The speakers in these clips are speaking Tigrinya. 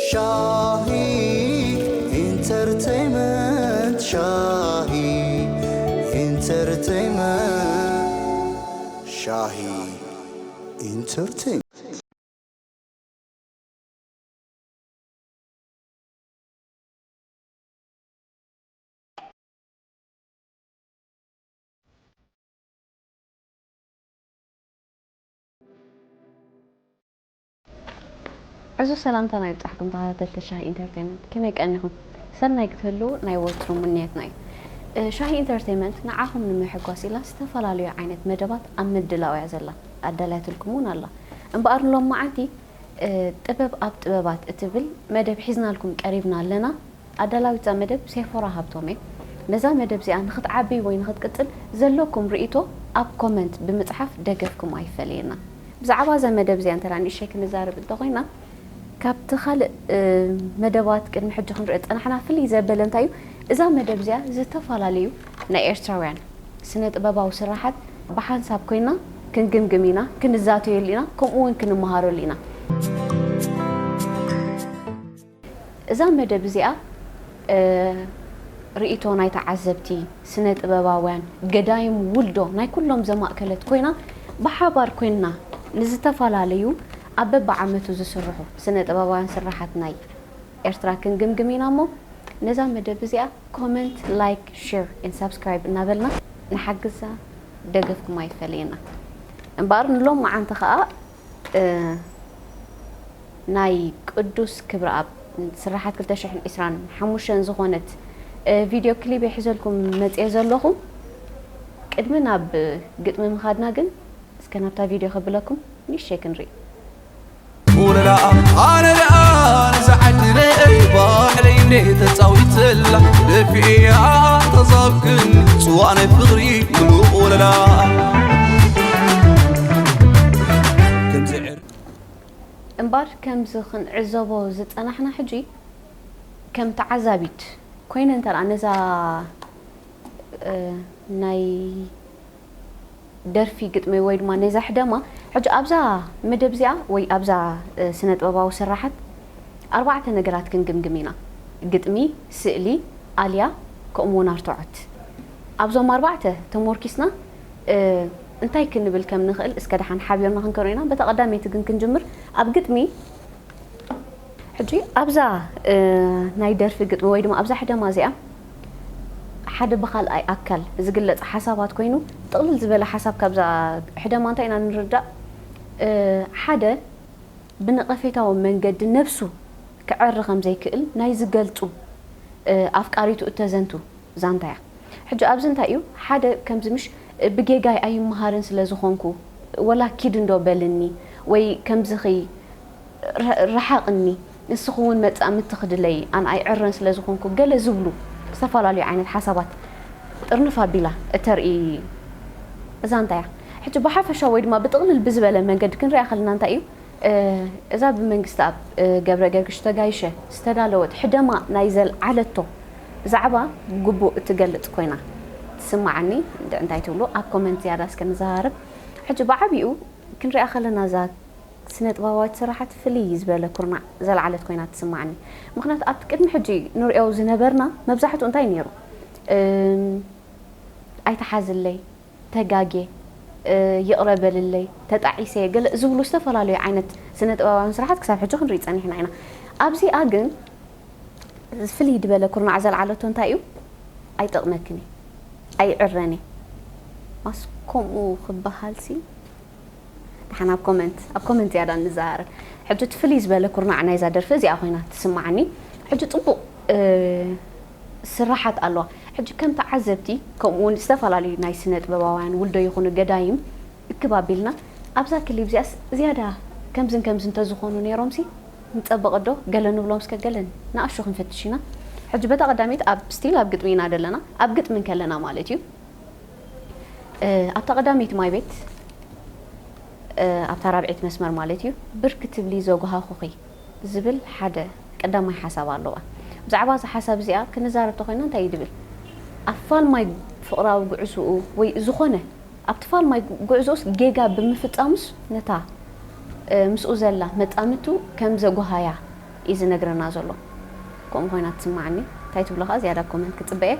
ሻሂ ኢንተርቴይመንት፣ ሻሂ ኢንተርቴይመንት፣ ሻሂ ኢንተርቴይመንት። ዕዙዝ ሰላምታና ይብጻሕኩም ተኸታተልቲ ሻሂ ኢንተርቴይመንት፣ ከመይ ቀኒኹም? ሰናይ ክትህልዉ ናይ ወትሩ ምንየትና እዩ። እ፣ ሻሂ ኢንተርቴይመንት ንዓኹም ንምሕጓስ ኢላ ዝተፈላለዩ ዓይነት መደባት ኣብ ምድላው እያ ዘላ፣ ኣዳልያትልኩም እውን ኣላ። እምበኣር ንሎሚ መዓልቲ፣ እ፣ ጥበብ ኣብ ጥበባት እትብል መደብ ሒዝናልኩም ቀሪብና ኣለና። ኣዳላዊት እዛ መደብ ሴፎራ ሃብቶም እየ። ነዛ መደብ እዚኣ ንኽትዓቢ ወይ ንኽትቅጽል ዘለኩም ርእይቶ ኣብ ኮመንት ብምጽሓፍ ደገፍኩም ኣይፈለየና። ብዛዕባ እዛ መደብ እዚኣ እንተ ንእሽተይ ክንዛረብ እንተኾይና፣ ካብቲ ካልእ፣ እ፣ መደባት ቅድሚ ሕጂ ክንሪኦ ዝጸናሕና ፍልይ ዘበለ እንታይ እዩ? እዛ መደብ እዚኣ ዝተፈላለዩ ናይ ኤርትራውያን ስነ ጥበባዊ ስራሓት ብሓንሳብ ኮይና ክንግምግም ኢና፣ ክንዛተየሉ ኢና፣ ከምኡ እውን ክንመሃረሉ ኢና። እዛ መደብ እዚኣ፣ እ፣ ርእይቶ ናይ ተዓዘብቲ፣ ስነ ጥበባውያን፣ ገዳይም ውልዶ ናይ ኩሎም ዘማእከለት ኮይና፣ ብሓባር ኮይንና ንዝተፈላለዩ ኣብ በብዓመቱ ዝስርሑ ስነ ጥበባውያን ስራሓት ናይ ኤርትራ ክንግምግም ኢና እሞ፣ ነዛ መደብ እዚኣ ኮመንት፣ ላይክ፣ ሼር ኤን ሳብስክራይብ እናበልና ንሓግዛ፣ ደገፍኩም ኣይፈለየና። እምበኣር ንሎም መዓንቲ ኸኣ፣ እ፣ ናይ ቅዱስ ክብረኣብ ስርሓት ክልተ ሽሕን ዕስራን ሓሙሽተን ዝኾነት፣ እ፣ ቪድዮ ክሊፕ እየ ሒዘልኩም መጽየ ዘለኹ። ቅድሚ ናብ ግጥሚ ምኻድና ግን እስከ ናብታ ቪድዮ ከብለኩም ንእሽተይ ክንርኢ። ወለላ ኣነ ደኣ ነዛ ዓድለይ ባዕለይ እንዴ ተጻዊትላ ደፊእያ ተዛብክን ጽዋዕ ናይ ፍቕሪ ምሉእ ወለላ ከምዚ ዕር እምባር ከምዚ ክንዕዘቦ ዝጸናሕና ሕጂ ከም ተዓዛቢት ኮይነ እንተ ደኣ ነዛ፣ እ፣ ናይ ደርፊ ግጥሚ ወይ ድማ ነዛ ሕደማ፣ ሕጂ ኣብዛ መደብ እዚኣ ወይ ኣብዛ፣ እ፣ ስነ ጥበባዊ ስራሓት ኣርባዕተ ነገራት ክንግምግም ኢና። ግጥሚ፣ ስእሊ፣ ኣልያ፣ ከምኡ እውን ኣርትዖት። ኣብዞም ኣርባዕተ ተሞርኪስና፣ እ፣ እንታይ ክንብል ከም ንኽእል እስከ ደሓን ሓቢርና ክንከኖ ኢና። በታ ቀዳመይቲ ግን ክንጅምር። ኣብ ግጥሚ፣ ሕጂ ኣብዛ፣ እ፣ ናይ ደርፊ ግጥሚ ወይ ድማ ኣብዛ ሕደማ እዚኣ ሓደ ብኻልኣይ ኣካል ዝግለጽ ሓሳባት ኮይኑ፣ ጥቕልል ዝበለ ሓሳብ ካብዛ ሕደማ እንታይ ኢና ንርዳእ? እ፣ ሓደ ብነቐፌታዊ መንገዲ ነብሱ ክዕሪ ከም ዘይክእል ናይ ዝገልጹ፣ እ፣ ኣፍቃሪቱ እተዘንቱ ዛንታ እያ። ሕጂ ኣብዚ እንታይ እዩ? ሓደ ከምዚ ምሽ ብጌጋይ ኣይመሃርን ስለ ዝኾንኩ፣ ወላ ኪድ እንዶ በልኒ፣ ወይ ከምዚ ኸይ ር-፣ ርሓቕኒ፣ ንስኺ እውን መጻምድቲ ክድለዪ፣ ኣነ ኣይዕረን ስለ ዝኾንኩ፣ ገለ ዝብሉ ዝተፈላለዩ ዓይነት ሓሳባት ጥርንፍ ኣቢላ እተርኢ ዛንታ እያ። ሕጂ ብሓፈሻ ወይ ድማ ብጥቕልል ብዝበለ መንገዲ ክንሪኣ ከለና እንታይ እዩ? እ፣ እዛ ብመንግስቲ ኣብ፣ እ፣ ገብረ ገርግሽ ተጋይሸ ዝተዳለወት ሕደማ ናይ ዘልዓለቶ ዛዕባ ግቡእ እትገልጽ ኮይና ትስምዓኒ። እንድዒ እንታይ ትብሉ? ኣብ ኮመንት ዝያዳ እስከ ንዘራረብ። ሕጂ ብዓቢኡ ክንሪኣ ከለና እዛ ስነ ጥበባዊት ስራሓት ፍልይ ዝበለ ኩርናዕ ዘልዓለት ኮይና ትስምዓኒ። ምኽንያቱ ኣብቲ ቅድሚ ሕጂ ንሪኦ ዝነበርና መብዛሕትኡ እንታይ ነይሩ? እም፣ ኣይትሓዝለይ፣ ተጋግየ፣ እ፣ ይቕረ በልለይ፣ ተጣዒሰ፣ ገለ ዝብሉ ዝተፈላለዩ ዓይነት ስነ ጥበባውያን ስራሓት ክሳብ ሕጂ ክንርኢ ጸኒሕና ኢና። ኣብዚኣ ግን ፍልይ ዝበለ ኩርናዕ ዘልዓለቶ እንታይ እዩ? ኣይጠቕመክን እዩ፣ ኣይዕረን እዩ። ማስ ከምኡ ክበሃልሲ ደሓን ኣብ ኮመንት፣ ኣብ ኮመንት ዝያዳ ንዘራረብ። ሕጂ እቲ ፍልይ ዝበለ ኩርናዕ ናይዛ ደርፊ እዚኣ ኮይና ትስምዓኒ። ሕጂ ጽቡቕ፣ እ፣ ስራሓት ኣለዋ። ሕጂ ከም ተዓዘብቲ፣ ከምኡ እውን ዝተፈላለዩ ናይ ስነ ጥበባውያን ውልዶ ይኹኑ ገዳይም እክብ ኣቢልና፣ ኣብዛ ክሊፕ እዚኣስ ዝያዳ ከምዝን ከምዝን እንተዝኾኑ ነይሮምሲ ምጸበቐ ዶ? ገለ ንብሎም እስከ ገለን ንኣሽቱ ክንፈትሽ ኢና። ሕጂ በታ ቀዳመይቲ ኣብ ስቲል ኣብ ግጥሚ ኢና ዘለና። ኣብ ግጥሚ እንከለና ማለት እዩ። እ፣ ኣብታ ቀዳመይቲ ማይ ቤት፣ እ፣ ኣብታ ራብዐይቲ መስመር ማለት እዩ፣ ብርክ ትብሊ ዘጉሃኹኺ ዝብል ሓደ ቀዳማይ ሓሳብ ኣለዋ። ብዛዕባ እዛ ሓሳብ እዚኣ ክንዛረብ ተኾይና እንታይ እዩ ድብል? ኣብ ፋልማይ ፍቕራዊ ጉዕዝኡ ወይ ዝኾነ ኣብቲ ፋልማይ ጉዕዞኡስ ጌጋ ብምፍጻሙስ ነታ፣ ምስኡ ዘላ መጻምቱ ከም ዘጉሃያ እዩ ዝነግረና ዘሎ። ከምኡ ኮይና ትስማዓኒ። እንታይ ትብሉ ከኣ ዝያዳ ኮመንት ክጽበየ።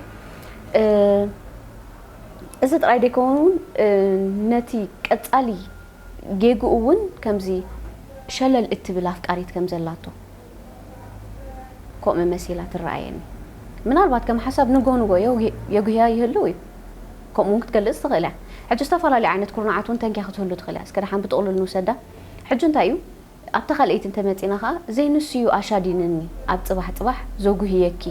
እዚ ጥራይ ደይከውን እውን ነቲ ቀጻሊ ጌግኡ እውን ከምዚ ሸለል እትብል ኣፍቃሪት ከም ዘላቶ ከምኡ መሲላ ትረኣየኒ። ምናልባት ከም ሓሳብ ንጎ ንጎ የጉ- የጉህያ ይህልው እዩ። ከምኡ እውን ክትገልጽ ትኽእል እያ። ሕጂ ዝተፈላለዩ ዓይነት ኩርናዓት እውን ተንኪያ ክትህሉ ትኽእል እያ። እስከ ደሓን ብጥቕሉል ንውሰዳ። ሕጂ እንታይ እዩ ኣብታ ካልኣይቲ እንተመጺና ኸኣ ዘይንሱ እዩ ኣሻዲንኒ ኣብ ጽባሕ ጽባሕ ዘጉህየኪ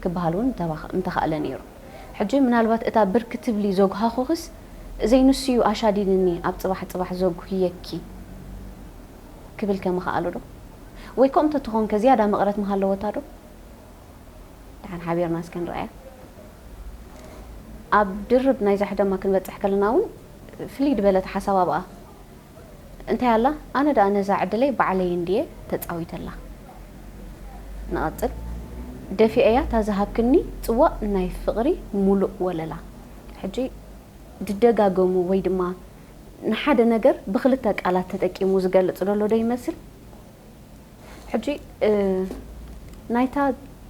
ክበሃል እውን ምተባኸ- ምተኻእለ ነይሩ። ሕጂ ምናልባት እታ ብርክ ትብሊ ዘጉሃኹኽስ ዘይንሱ እዩ ኣሻዲንኒ ኣብ ጽባሕ ጽባሕ ዘጉህየኪ ክብል ከምኽኣሎ ዶ? ወይ ከምኡ እንተትኾንከ ዝያዳ መቕረት ምሃለወታ ዶ? ደሓን ሓቢርና እስከ ንረኣያ። ኣብ ድርብ ናይዛ ሕደማ ክንበጽሕ ከለና እውን ፍልይ ዝበለት ሓሳብ ኣብኣ እንታይ ኣላ? ኣነ ደኣ ነዛ ዕድለይ ባዕለይ እንድየ ተጻዊተላ። ንቐጽል። ደፊአያ እታ ዝሃብክኒ ጽዋእ ናይ ፍቕሪ ሙሉእ ወለላ። ሕጂ ድደጋገሙ ወይ ድማ ንሓደ ነገር ብኽልተ ቃላት ተጠቂሙ ዝገልጽ ዘሎ ዶ ይመስል? ሕጂ ናይታ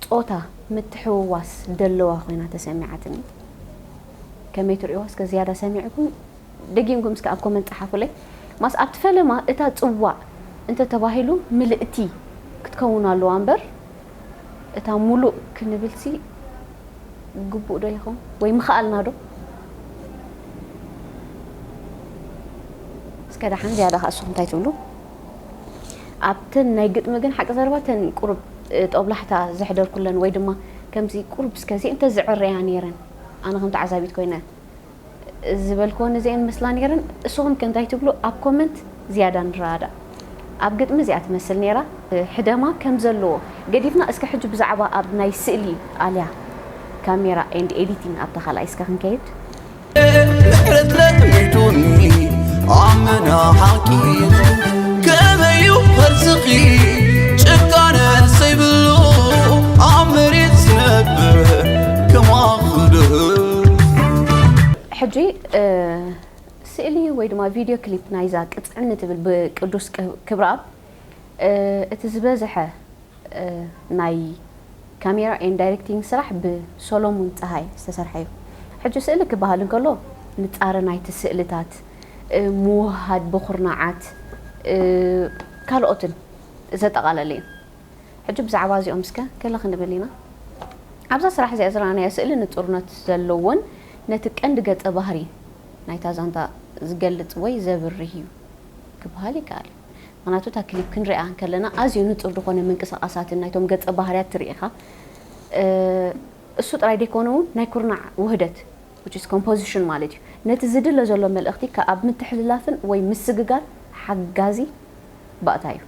ጾታ ምትሕውዋስ ደለዋ ኮይና ተሰሚዓትኒ። ከመይ ትርእዋ? እስከ ዝያዳ ሰሚዕኩም ደጊምኩም እስከ ኣብ ኮመንት ጸሓፉለይ። ማስ ኣብቲ ፈለማ እታ ጽዋዕ እንተ ተባሂሉ ምልእቲ ክትከውን ኣለዋ እምበር እታ ሙሉእ ክንብልሲ ግቡእ ዶ ይኸውን ወይ ምኽኣልና ዶ? እስከ ደሓን ዝያዳ ከኣ ንስኹም እንታይ ትብሉ? ኣብተን ናይ ግጥሚ ግን ሓቂ ዘረባ እተን ቁሩብ ጦብላሕታ ዘሕደርኩለን ወይ ድማ ከምዚ ቁሩብ እስከ እዚኤን እንተዝዕረያ ነይረን ኣነ ከም ተዓዛቢት ኮይነ ዝበልክወን እዚኤን መስላ ነይረን። እስኹም ከ እንታይ ትብሉ? ኣብ ኮመንት ዝያዳ ንረዳእ። ኣብ ግጥሚ እዚኣ ትመስል ነይራ። ሕደማ ከም ዘለዎ ገዲፍና እስከ ሕጂ ብዛዕባ ኣብ ናይ ስእሊ ኣልያ ካሜራ ኤንድ ኤዲቲንግ ኣብታ ካልኣይ እስከ ክንከይድ። ምሕረት ለሚዱኒ ኣመና ሓቂ ከመዩ ፈርስኺ ጭካነ ዘይብሉ ኣብ መሬት ዝነብር ከማኽድህ ሕጂ ስእሊ ወይ ድማ ቪድዮ ክሊፕ ናይዛ ቅጽዕኒ ትብል ብቅዱስ ክብረኣብ እቲ ዝበዝሐ ናይ ካሜራ ኤንድ ዳይሬክቲንግ ስራሕ ብሶሎሙን ጸሃየ ዝተሰርሐ እዩ። ሕጂ ስእሊ ክበሃል እንከሎ ንጻረ ናይቲ ስእልታት ምውህሃድ ብኹርናዓት ካልኦትን ዘጠቓለለ እዩ። ሕጂ ብዛዕባ እዚኦም እስከ ገለ ክንብል ኢና። ኣብዛ ስራሕ እዚኣ ዝረኣናዮ ስእሊ ንጹርነት ዘለዎን ነቲ ቀንዲ ገጸ ባህሪ ናይታ ዛንታ ዝገልጽ ወይ ዘብርህ እዩ ክበሃል ይከኣል እዩ። ምኽንያቱ እታ ክሊፕ ክንሪኣ እንከለና ኣዝዩ ንጹር ዝኾነ ምንቅስቓሳትን ናይቶም ገጸ ባህርያት ትርኢ ኢኻ። እሱ ጥራይ ደይኮነ እውን ናይ ኩርናዕ ውህደት which is composition ማለት እዩ። ነቲ ዝድለ ዘሎ መልእኽቲ ካብ ምትሕልላፍን ወይ ምስግጋር ሓጋዚ ባእታ እዩ።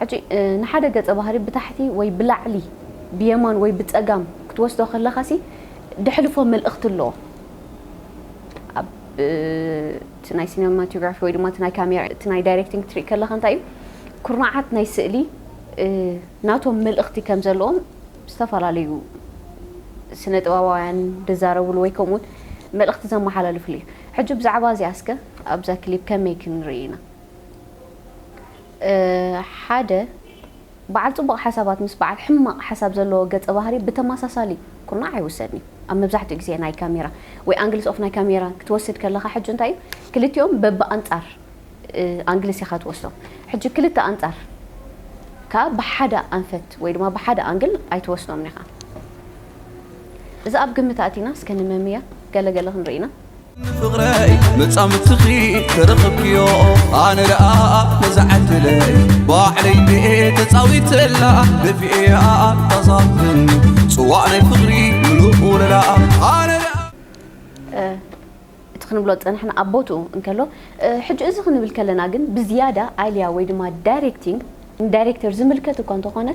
ሕጂ ንሓደ ገጸ ባህሪ ብታሕቲ ወይ ብላዕሊ ብየማን ወይ ብጸጋም ክትወስዶ ከለኻሲ ደሕልፎ መልእኽቲ ኣለዎ። ኣብ እቲ ናይ ሲነማቶግራፊ ወይ ድማ እቲ ናይ ካሜራ እቲ ናይ ዳይሬክቲንግ ክትርኢ ከለኻ እንታይ እዩ ኩርናዓት ናይ ስእሊ ናቶም መልእኽቲ ከም ዘለዎም ዝተፈላለዩ ስነ ጥበባውያን ዝዛረብሉ ወይ ከምኡውን መልእኽቲ ዘመሓላልፍሉ እዩ። ሕጂ ብዛዕባ እዚኣ እስከ ኣብዛ ክሊፕ ከመይ ክንርኢ ኢና? ሓደ በዓል ጽቡቕ ሓሳባት ምስ በዓል ሕማቕ ሓሳብ ዘለዎ ገጸ ባህሪ ብተመሳሳሊ ኩርናዕ ኣይውሰድን እዩ። ኣብ መብዛሕትኡ ግዜ ናይ ካሜራ ወይ ኣንግልስ ኦፍ ናይ ካሜራ ክትወስድ ከለኻ ሕጂ እንታይ እዩ ክልቲኦም በብኣንጻር ኣንግልስ ኢኻ ትወስዶም። ሕጂ ክልተ ኣንጻር ከኣ ብሓደ ኣንፈት ወይ ድማ ብሓደ ኣንግል ኣይትወስዶምን ኢኻ። እዚ ኣብ ግምት ኣእቲና እስከ ንመምያ ገለ ገለ ክንርኢ ኢና። ፍቕረይ መጻምትኺ ተረኸብክዮ ኣነ ደኣ ነዛ ዕድለይ ባዕለይ ብኤ ተጻዊተላ ደፊኤያ ታዛብኒ ጽዋዕ ናይ ፍቕሪ ምሉእ ወለላ ኣነ ደኣ እቲ ክንብሎ ዝጸናሕና ኣብ ቦትኡ እንከሎ ሕጂ እዚ ክንብል ከለና ግን ብዝያዳ ኣልያ ወይ ድማ ዳይሬክቲንግ ንዳይሬክተር ዝምልከት እኳ እንተኾነ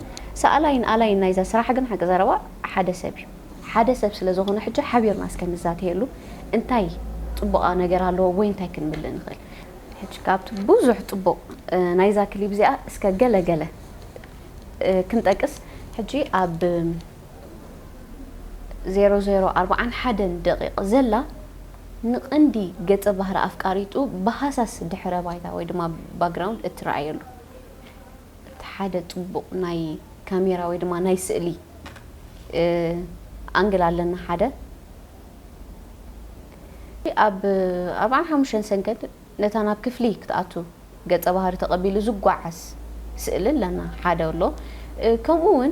ሰኣላይን ኣላይን ናይዛ ስራሕ ግን ሓቂ ዘረባ ሓደ ሰብ እዩ። ሓደ ሰብ ስለ ዝኾነ ሕጂ ሓቢርና እስከ ንዛተየሉ እንታይ ጽቡቓ ነገር ኣለዎ ወይ እንታይ ክንብል ንኽእል? ሕጂ ካብቲ ብዙሕ ጽቡቕ ናይዛ ክሊፕ እዚኣ እስከ ገለ ገለ ክንጠቅስ ሕጂ ኣብ ዜሮ ዜሮ ኣርባዓን ሓደን ደቂቕ ዘላ ንቐንዲ ገጸ ባህሪ ኣፍቃሪቱ ብሃሳስ ድሕረ ባይታ ወይ ድማ ባክግራውንድ እትረኣየሉ። እቲ ሓደ ጽቡቕ ናይ ካሜራ ወይ ድማ ናይ ስእሊ፣ እ፣ ኣንግል ኣለና ሓደ። ኣብ ኣርባዓን ሓሙሽተን ሰከንድ ነታ ናብ ክፍሊ ክትኣቱ ገጸ ባህሪ ተቐቢሉ ዝጓዓዝ ስእሊ ኣለና ሓደ ኣሎ። እ፣ ከምኡ እውን፣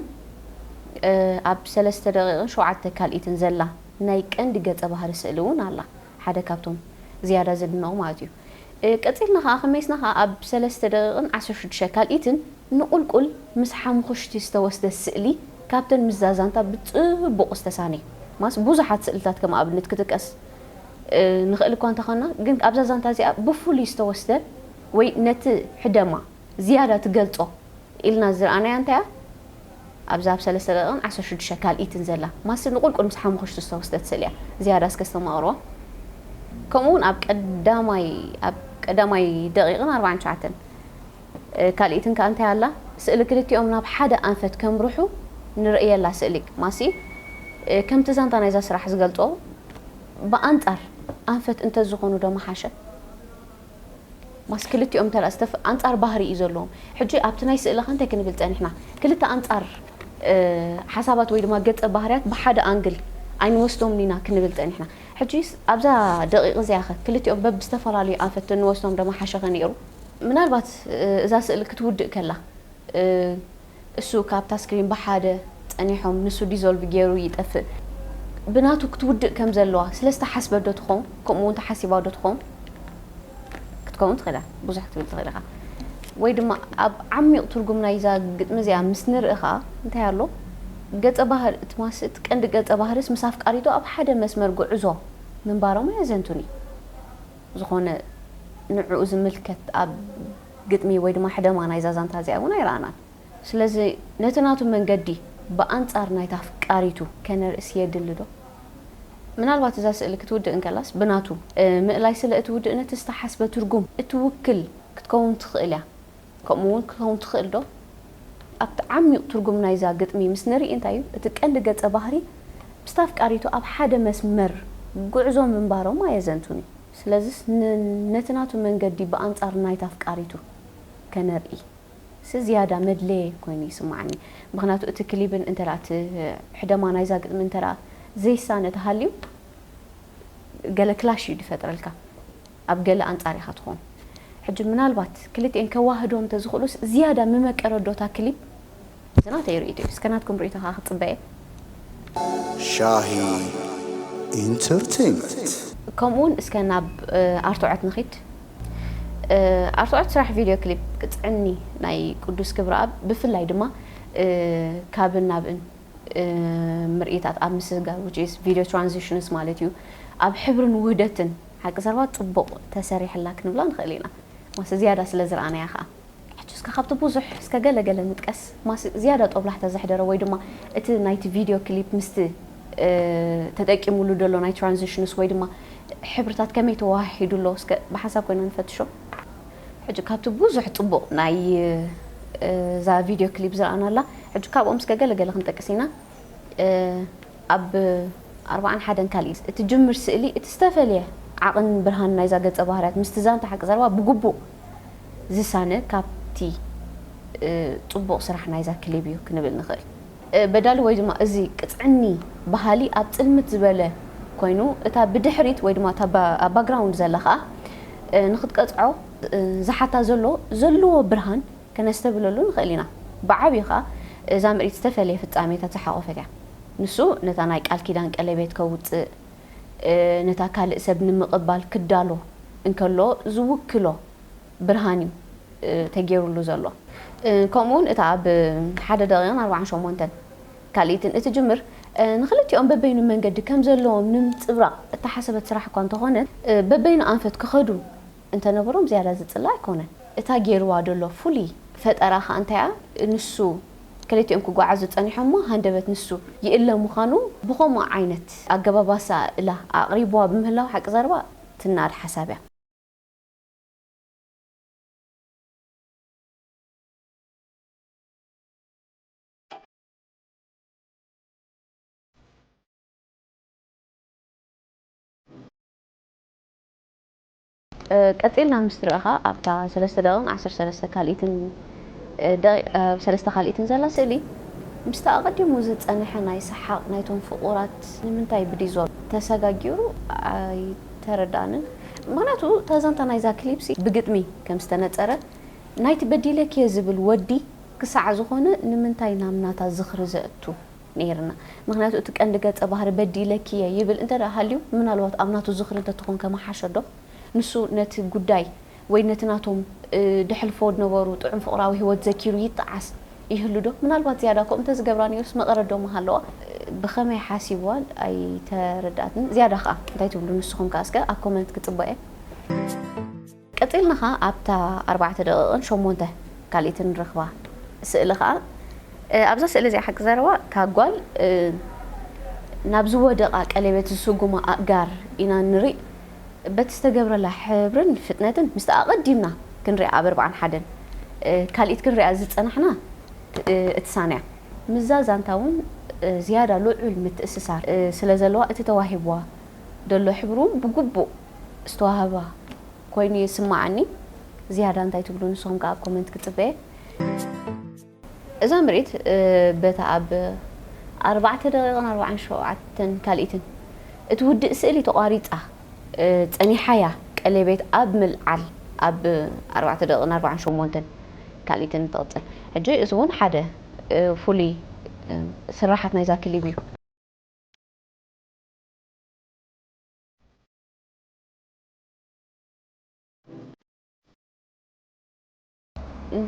እ፣ ኣብ ሰለስተ ደቂቕን ሸውዓተ ካልኢትን ዘላ ናይ ቀንዲ ገጸ ባህሪ ስእሊ እውን ኣላ። ሓደ ካብቶም ዝያዳ ዝድነቑ ማለት እዩ። እ፣ ቀጺልና ኸዓ፣ ከመይስና ኸዓ ኣብ ሰለስተ ደቂቕን ዓሰርተ ሽዱሽተ ካልኢትን ንቑልቁል ምስ ሓሙኽሽቲ ዝተወስደ ስእሊ ካብተን ምስ ዛዛንታ ብጽቡቕ ዝተሳነ። ማስ ብዙሓት ስእልታት ከም ኣብነት ክጥቀስ፣ እ፣ ንኽእል እኳ እንተኾና፣ ግን ኣብዛ ዛንታ እዚኣ ብፍሉይ ዝተወስደ ወይ ነቲ ሕደማ ዝያዳ ትገልጾ ኢልና ዝረኣናያ እንታይ እያ? ኣብዛ ኣብ ሰለስተ ደቂቕን ዓሰርተ ሽዱሽተ ካልኢትን ዘላ ማስ ንቑልቁል ምስ ሓሙኽሽቲ ዝተወስደት ስእሊ እያ። ዝያዳ እስከ ዝተማቕርዋ። ከምኡ እውን ኣብ ቀዳማይ፣ ኣብ ቀዳማይ ደቂቕን ኣርባዓን ትሽዓተን፣ እ፣ ካልኢትን ከኣ እንታይ ኣላ? ስእሊ ክልቲኦም ናብ ሓደ ኣንፈት ከምርሑ ንርእየላ ስእሊ። ማሲ፣ እ፣ ከምቲ ዛንታ ናይዛ ስራሕ ዝገልጾ፣ ብኣንጻር ኣንፈት እንተዝኾኑ ዶ ምሓሸ? ማስ ክልቲኦም እንተ ደኣ ዝተፍ-፣ ኣንጻር ባህሪ እዩ ዘለዎም። ሕጂ ኣብቲ ናይ ስእሊ ኸ እንታይ ክንብል ጸኒሕና? ክልተ ኣንጻር፣ እ፣ ሓሳባት ወይ ድማ ገጸ ባህርያት ብሓደ ኣንግል ኣይንወስዶምን ኢና ክንብል ጸኒሕና። ሕጂ ስ-፣ ኣብዛ ደቂቕ እዚኣ ኸ ክልቲኦም በብዝተፈላለዩ ኣንፈት እንወስዶም ዶ ምሓሸ ኸ ነይሩ? ምናልባት፣ እ፣ እዛ ስእሊ ክትውድእ ከላ፣ እ፣ እሱ ካብታ ስክሪን ብሓደ ጸኒሖም፣ ንሱ ዲዞልቭ ገይሩ ይጠፍእ። ብናቱ ክትውድእ ከም ዘለዋ ስለ ዝተሓስበት ዶ ትኸውን? ከምኡ እውን ተሓሲባ ዶ ትኸውን? ክትከውን ትኽእል እያ። ብዙሕ ክትብል ትኽእል ኢኻ። ወይ ድማ ኣብ ዓሚቕ ትርጉም ናይዛ ግጥሚ እዚኣ ምስ ንርኢ ኸኣ እንታይ ኣሎ? ገጸ ባህር-፣ እቲ ማስ-፣ እቲ ቀንዲ ገጸ ባህርስ ምስ ኣፍቃሪቱ ኣብ ሓደ መስመር ጉዕዞ ምንባሮም ኣየዘንቱን እዩ። ዝኾነ ንዕኡ ዝምልከት ኣብ ግጥሚ ወይ ድማ ሕደማ ናይዛ ዛንታ እዚኣ እውን ኣይረኣናን። ስለዚ ነቲ ናቱ መንገዲ ብኣንጻር ናይታ ኣፍቃሪቱ ከነርእስ የድሊ ዶ? ምናልባት እዛ ስእሊ ክትውድእ እንከላስ ብናቱ፣ እ፣ ምእላይ ስለ እትውድእ ነቲ ዝተሓስበ ትርጉም እትውክል ክትከውን ትኽእል እያ። ከምኡ እውን ክትከውን ትኽእል ዶ? ኣብቲ ዓሚቕ ትርጉም ናይዛ ግጥሚ ምስ ንርኢ እንታይ እዩ? እቲ ቀንዲ ገጸ ባህሪ ምስታ ኣፍቃሪቱ ኣብ ሓደ መስመር ጉዕዞ ምንባሮም ኣየዘንቱን እዩ። ስለዚስ ን-፣ ነቲ ናቱ መንገዲ ብኣንጻር ናይታ ኣፍቃሪቱ ከነርኢ ሲ ዝያዳ መድለየ ኮይኑ ይስምዓኒ። ምኽንያቱ እቲ ክሊብን እንተ ደኣ እቲ ሕደማ ናይዛ ግጥሚ እንተ ደኣ ዘይሳነ ተሃልዩ፣ ገለ ክላሽ እዩ ዝፈጥረልካ። ኣብ ገለ ኣንጻር ኢኻ ትኾን። ሕጂ ምናልባት ክልቲኤን ከዋህዶም እንተዝኽእሉስ ዝያዳ ምመቀረ ዶ እታ ክሊፕ? እዚ ናተይ ርእይቶ እዩ። እስከ ናትኩም ርእይቶ ከኣ ክጽበየ። ሻሂ ኢንተርቴይንመንት። ከምኡውን እስከ ናብ፣ እ፣ ኣርትዖት ንኺድ። እ፣ ኣርትዖት ስራሕ ቪድዮ ክሊፕ ቅጽዕኒ ናይ ቅዱስ ክብረኣብ ብፍላይ ድማ፣ እ፣ ካብን ናብን፣ እ፣ ምርኢታት ኣብ ምስግጋር፣ which is video transitions ማለት እዩ። ኣብ ሕብርን ውህደትን ሓቂ ዘረባ ጽቡቕ ተሰሪሕላ ክንብላ ንኽእል ኢና። ማስ ዝያዳ ስለ ዝረኣናያ ኸኣ። ሕጂ እስከ ካብቲ ብዙሕ እስከ ገለ ገለ ንጥቀስ። ማስ ዝያዳ ጦብላሕታ ዘሕደረ ወይ ድማ እቲ ናይቲ ቪድዮ ክሊፕ ምስቲ፣ እ፣ ተጠቂሙሉ ዘሎ ናይ ትራንዚሽንስ ወይ ድማ ሕብርታት ከመይ ተወሃሂዱ ኣሎ እስከ ብሓንሳብ ኮይና ንፈትሾ። ሕጂ ካብቲ ብዙሕ ጽቡቕ ናይ፣ እ፣ እዛ ቪድዮ ክሊፕ ዝረኣናላ፣ ሕጂ ካብኦም እስከ ገለ ገለ ክንጠቅስ ኢና። እ፣ ኣብ ኣርባዓን ሓደን ካልእ እቲ ጅምር ስእሊ እቲ ዝተፈልየ ዓቕን ብርሃን ናይዛ ገጸ ባህርያት ምስቲ ዛንታ ሓቂ ዘረባ ብግቡእ ዝሳነ ካብቲ፣ እ፣ ጽቡቕ ስራሕ ናይዛ ክሊብ እዩ ክንብል ንኽእል። እ፣ በዳሊ ወይ ድማ እዚ ቅጽዕኒ በሃሊ ኣብ ጽልምት ዝበለ ኮይኑ፣ እታ ብድሕሪት ወይ ድማ እታ ባ-፣ ኣብ ባክግራውንድ ዘላ ኸኣ፣ እ፣ ንኽትቀጽዖ፣ እ፣ ዝሓታ ዘሎ፣ ዘለዎ ብርሃን ከነስተብህለሉ ንኽእል ኢና። ብዓብዩ ኸኣ እዛ ምርኢት ዝተፈለየ ፍጻሜታት ዝሓቖፈት እያ። ንሱ ነታ ናይ ቃል ኪዳን ቀለቤት ከውጽእ፣ እ፣ ነታ ካልእ ሰብ ንምቕባል ክዳሎ እንከሎ ዝውክሎ ብርሃን እዩ፣ እ፣ ተገይሩሉ ዘሎ። እ፣ ከምኡውን እታ ኣብ ሓደ ደቂቕን ኣርባዓን ሸሞንተን ካልኢትን እትጅምር፣ እ፣ ንኽልቲኦም በበይኑ መንገዲ ከም ዘለዎም ንምንጽብራቕ እተሓሰበት ስራሕ እኳ እንተኾነት፣ እ፣ በበይኑ ኣንፈት ክኸዱ እንተነበሮም ዝያዳ ዝጽላእ ኣይኮነን። እታ ገይርዋ ዘሎ ፍሉይ ፈጠራ ኸኣ እንታይ እያ? ንሱ፣ ክልቲኦም ክጓዓዙ ጸኒሖሞ፣ ሃንደበት ንሱ ይእለ ምዃኑ ብኸምኡ ዓይነት ኣገባብ ኣሰኣእላ ኣቕሪብዋ ብምህላው ሓቂ ዘረባ ትነኣድ ሓሳብ እያ። ቀጺልና ምስ ንርእኻ ኣብታ ሰለስተ ደቂቕን ዓሰርተ ሰለስተ ካልኢትን፣ እ፣ ደቂ-፣ እ፣ ሰለስተ ካልኢትን ዘላ ስእሊ፣ ምስቲ ኣቐዲሙ ዝጸንሐ ናይ ሰሓቕ ናይቶም ፍቑራት ንምንታይ ብዲዞል ተሰጋጊሩ ኣይተረድኣንን። ምኽንያቱ እታ ዛንታ ናይዛ ክሊፕሲ ብግጥሚ ከም ዝተነጸረ፣ ናይቲ በዲለኪየ ዝብል ወዲ ክሳዕ ዝኾነ ንምንታይ ናብ ናታ ዝኽሪ ዘእቱ ነይርና? ምኽንያቱ እቲ ቀንዲ ገጸ ባህሪ በዲለኪየ ይብል እንተ ደኣ ሃልዩ፣ ምናልባት ኣብ ናቱ ዝኽሪ እንተትኾን ከመሓሸ ዶ? ንሱ ነቲ ጉዳይ ወይ ነቲ ናቶም፣ እ፣ ደሕልፎ ዝነበሩ ጥዑም ፍቕራዊ ህይወት ዘኪሩ ይጠዓስ ይህሉ ዶ? ምናልባት ዝያዳ ከምኡ እንተዝገብራ ነይሩስ መቐረት ዶ ምሃለዋ? ብኸመይ ሓሲብዋ ኣይተረድኣትን። ዝያዳ ኸኣ እንታይ ትብሉ ንስኹም ከኣ? እስከ ኣብ ኮመንት ክጽበ እየ። ቀጺልና ኸኣ ኣብታ ኣርባዕተ ደቂቕን ሸሞንተ ካልኢትን ንረኽባ ስእሊ ኸኣ፣ እ፣ ኣብዛ ስእሊ እዚኣ ሓቂ ዘረባ እታ ጓል፣ እ፣ ናብ ዝወደቓ ቀለቤት ዝስጉማ ኣእጋር ኢና ንርኢ። በቲ ዝተገብረላ ሕብርን ፍጥነትን ምስቲ ኣቐዲምና ክንሪኣ ኣብ ኣርብዓን ሓደን፣ እ፣ ካልኢት ክንሪኣ ዝጸናሕና፣ እ፣ እትሳንያ። ምስዛ ዛንታ እውን፣ እ፣ ዝያዳ ልዑል ምትእስሳር፣ እ፣ ስለ ዘለዋ እቲ ተዋሂብዋ ደሎ ሕብሪ እውን ብግቡእ ዝተዋህባ ኮይኑ ይስምዓኒ። ዝያዳ እንታይ ትብሉ ንስኹም ከኣ ኣብ ኮመንት ክጽበየ። እዛ ምርኢት፣ እ፣ በታ ኣብ ኣርባዕተ ደቂቕን ኣርባዓን ሸውዓተን ካልኢትን እትውድእ ስእሊ ተቋሪጻ፣ እ፣ ጸኒሓያ። ቀለቤት ኣብ ምልዓል ኣብ ኣርባዕተ ደቂቕን ኣርባዓን ሸሞንተን ካልኢትን ትቕጽል። ሕጂ እዚ እውን ሓደ፣ እ፣ ፍሉይ፣ እ፣ ስራሓት ናይዛ ክሊብ እዩ።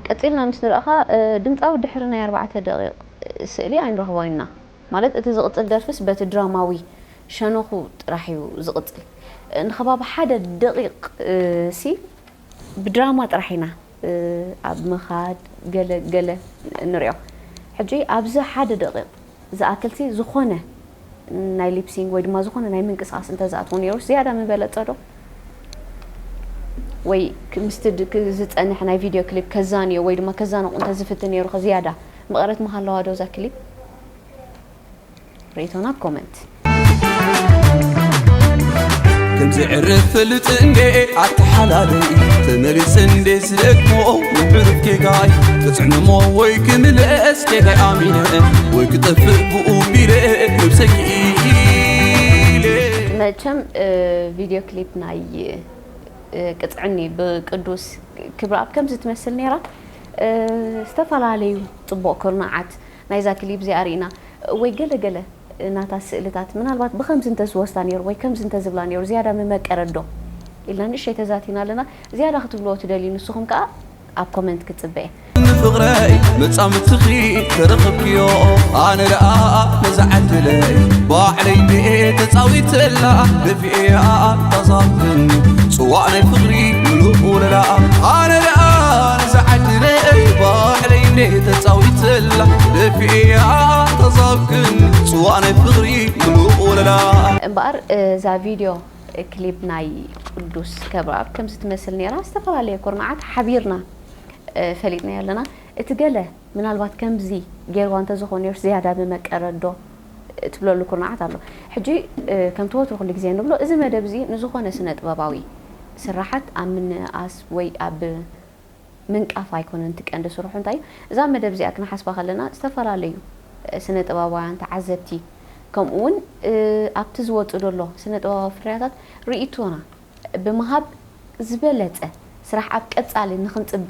ቀጺልና ምስ ንርእኻ፣ እ፣ ድምጻዊ ድሕሪ ናይ ኣርባዕተ ደቂቕ ስእሊ ኣይንረኽቦን ኢና። ማለት፣ እቲ ዝቕጽል ደርፍስ በቲ ድራማዊ ሸነኹ ጥራሕ እዩ ዝቕጽል። እ፣ ንኸባቢ ሓደ ደቂቕ፣ እ፣ ሲ ብድራማ ጥራሕ ኢና፣ እ፣ ኣብ ምኻድ ገለ ገለ ንሪኦ። ሕጂ ኣብዚ ሓደ ደቂቕ ዝኣክልሲ ዝኾነ ናይ ሊፕሲንግ ወይ ድማ ዝኾነ ናይ ምንቅስቓስ እንተዝኣትዎ ነይሩ ዝያዳ ምበለጸ ዶ? ወይ ክ-፣ ምስቲ ድ-፣ ክ-፣ ዝጸንሕ ናይ ቪድዮ ክሊፕ ከዛንዮ ወይ ድማ ከዛንቑ እንተዝፍትን ነይሩ ከ ዝያዳ መቐረት ምሃለዋ ዶ እዛ ክሊፕ? ርእይቶና ኣብ ኮመንት። ከምዚ ዕርፍ ፈልጥ እንዴ ኣተሓላለይ ተመሊስ እንዴ ዝደግሞ ንዕርፍ ጌጋይ ክጽዕንሞ ወይ ክምለስ ጌጋይ ኣሚነ ወይ ክጠፍእ ብኡ ቢለ ነብሰይ ክኢለ። መቸም፣ እ፣ ቪድዮ ክሊፕ ናይ፣ እ፣ ቅጽዕኒ ብቅዱስ ክብረኣብ ከምዚ ትመስል ነይራ። እ፣ ዝተፈላለዩ ጽቡቕ ኩርናዓት ናይዛ ክሊፕ እዚኣ ርኢና። ወይ ገለ ገለ ናታ ስእልታት ምናልባት ብኸምዚ እንተዝወስዳ ነይሩ ወይ ከምዚ እንተዝብላ ነይሩ ዝያዳ ምመቀረ ዶ ኢልና ንእሽተይ ተዛቲና ኣለና። ዝያዳ ክትብልዎ ትደልዩ ንስኹም ከኣ ኣብ ኮመንት ክጽበ እየ። ንፍቕረይ መጻምድትኺ ተረኸብክዮ ኣነ ደኣ ነዛ ዓድለይ ባዕለይ እንድየ ተጻዊተላ ደፊኤያ ታዛብን ጽዋዕ ናይ ፍቕሪ ምሉእ ወለላ ኣነ ደኣ ነዛ ዓድለይ ባዕለይ እንድየ ተጻዊተላ ደፊኤያ ታዛብክን ጽዋዕ ናይ ፍቕሪ ምሉእ ወለላ። እምበኣር እዛ ቪድዮ ክሊፕ ናይ ቅዱስ ክብረኣብ ከምዚ ትመስል ነይራ። ዝተፈላለየ ኩርናዓት ሓቢርና፣ እ፣ ፈሊጥናዮ ኣለና። እቲ ገለ ምናልባት ከምዚ ገይርዋ እንተዝኾን ነይሩስ ዝያዳ ምመቀረ ዶ ትብለሉ ኩርናዓት ኣሎ። ሕጂ፣ እ፣ ከምቲ ወትሩ ኩሉ ግዜ እንብሎ፣ እዚ መደብ እዚ ንዝኾነ ስነ ጥበባዊ ስራሓት ኣብ ምንእኣስ ወይ ኣብ ምንቃፍ ኣይኮነን እቲ ቀንዲ ስርሑ። እንታይ እዩ? እዛ መደብ እዚኣ ክንሓስባ ከለና ዝተፈላለዩ፣ እ፣ ስነ ጥበባውያን ተዓዘብቲ ከምኡ እውን፣ እ፣ ኣብቲ ዝወጽእ ዘሎ ስነ ጥበባዊ ፍርያታት ርእይቶና ብምሃብ ዝበለጸ ስራሕ ኣብ ቀጻሊ ንኽንጽበ፣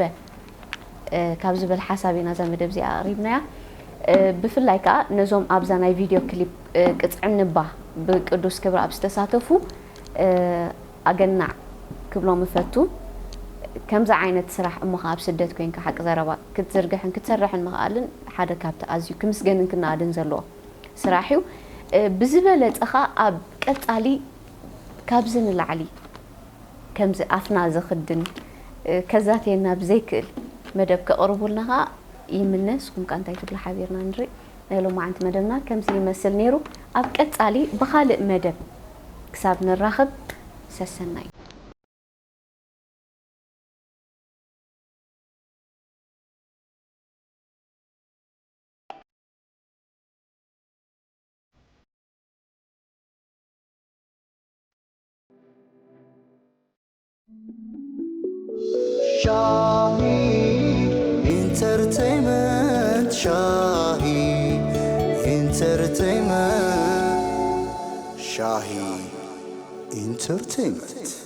እ፣ ካብ ዝብል ሓሳብ ኢና እዛ መደብ እዚኣ ኣቕሪብናያ። እ፣ ብፍላይ ከኣ ነዞም ኣብዛ ናይ ቪድዮ ክሊፕ፣ እ፣ ቅጽዕኒ እባ ብቅዱስ ክብረኣብ ዝተሳተፉ፣ እ፣ ኣገናዕ ክብሎም እፈቱ። ከምዚ ዓይነት ስራሕ እሞ ከኣ ኣብ ስደት ኮይንካ ሓቂ ዘረባ ክትዝርግሕን ክትሰርሕን ምኽኣልን ሓደ ካብቲ ኣዝዩ ክምስገንን ክነኣድን ዘለዎ ስራሕ እዩ። እ፣ ብዝበለጸ ከኣ ኣብ ቀጻሊ ካብዚ ንላዕሊ ከምዚ ኣፍና ዘኽድን፣ እ፣ ከዛትየና ብዘይክእል መደብ ከቕርቡልና ከኣ ይምነ። ንስኹም ከኣ እንታይ ትብሉ ሓቢርና ንርኢ። ናይ ሎማዓንቲ መደብና ከምዚ ይመስል ነይሩ። ኣብ ቀጻሊ ብኻልእ መደብ ክሳብ ንራኸብ ሰሰናዩ። Shahi Entertainment, Shahi Entertainment, Shahi Entertainment.